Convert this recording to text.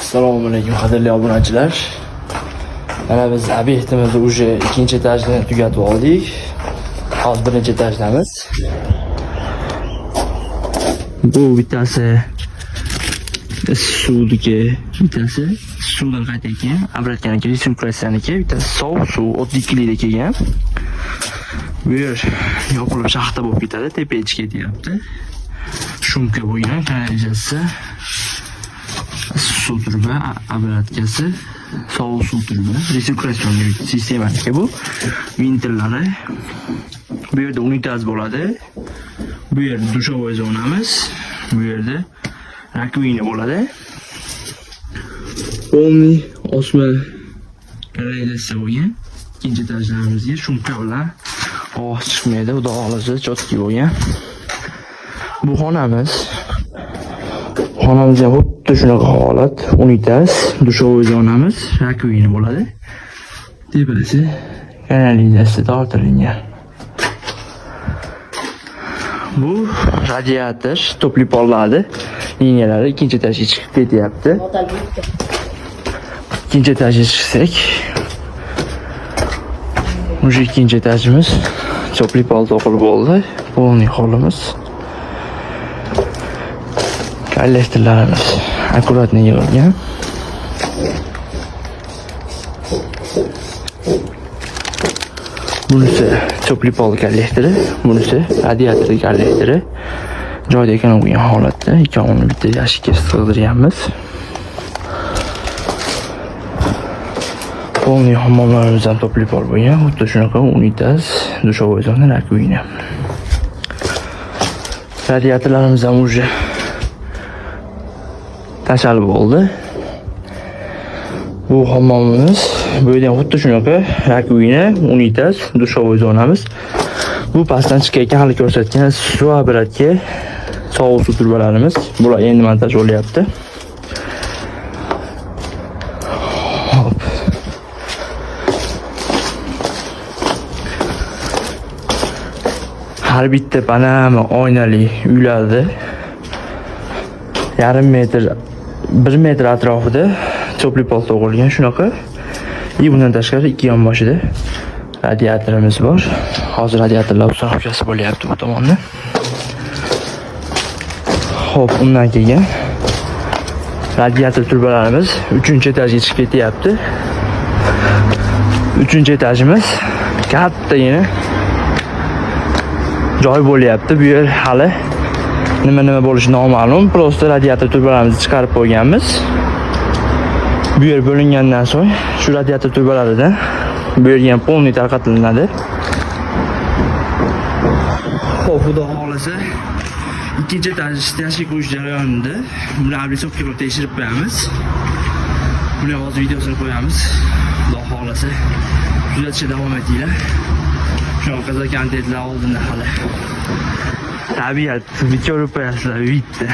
Assalomu alaykum, qadrli obunachilar. Mana biz obyektimizni уже ikkinchi etajini tugatib oldik. Hozir birinchi etajdamiz. Bu bittasi suvniki, bittasi suvdan qaytayotgan, обратганiki, resirkulyatsiyaniki, bittasi sovuq suv 32 likda kelgan. Bu yer yopilib shaxta bo'lib ketadi, tepaga chiqib ketyapti. Shumka bo'lgan kanalizatsiya. Suv turba обраткasi, sovuq suv turba, resirkulyatsiya sistemaniki bu. Vintillari. Bu yerda unitaz bo'ladi. Bu yerda dushovой zonamiz. Bu yerda rakovina bo'ladi. Полный osma kanalizatsiya bo'lgan. Ikkinchi etajlarimizga shumka bilan ovoz chiqmaydi, xudo xohlasa, чёткий bo'lgan. Bu xonamiz. Xonamizda ham xuddi shunaqa holat. Unitaz, dushovой zonamiz, rakovina bo'ladi. Tepasi kanalizatsiya tortilingan. Bu radiator, topli pollardi. Liniyalari ikkinchi etajga chiqib ketyapti. Ikkinchi etajga chiqsak, уже ikkinchi etajimiz topli pol to'qilib bo'ldi. Полный holimiz. Kollektorlarimiz аккуратно yig'ilgan. Bunisi topli pol kollektori, bunisi radiator kollektori. Joyida ekan bo'lgan holatda ikkovini bitta yashikka sig'dirganmiz. Полный hammomlarimiz ham topli pol bo'lgan. Xuddi shunaqa unitaz, dushovой zona, rakovina. Radiatorlarimiz ham уже tashalib bo'ldi. Bu hammomimiz, bu yerda ham xuddi shunaqa rakovina, unitaz, dushovой zonamiz. Bu pastdan chiqayotgan hali ko'rsatgan suv обратка sovuq suv turbalarimiz. Bular endi montaj bo'lyapti. Hop. Har bitta panama oynali uylarda yarim metr, 1 metr atrofida topli pol to'g'rilgan shunaqa. И bundan tashqari ikki yonboshida radiatorimiz bor. Hozir radiatorlar установкasi bo'lyapti bu tomonda. Xo'p, undan keyin radiator turbalarimiz 3-etajga chiqib ketyapti. 3-etajimiz kattagina joy bo'lyapti. Bu yer hali nima bo'lishi noma'lum. Просто radiator turbalarimizni chiqarib qo'yganmiz. Bu yer bo'lingandan so'ng shu radiator turbalaridan bu yerga ham полный tarqatilinadi. Xo'p, xudo xohlasa ikkinchi etaj tashkil qo'yish jarayonida buni обрисовка qilib tekshirib qo'yamiz. Buni hozir videosini qo'yamiz. Xudo xohlasa kuzatishda davom etinglar. Shunaqa qiziq kontentlar oldinda hali. Tabiat ko'rib qo'yasizlar bitta.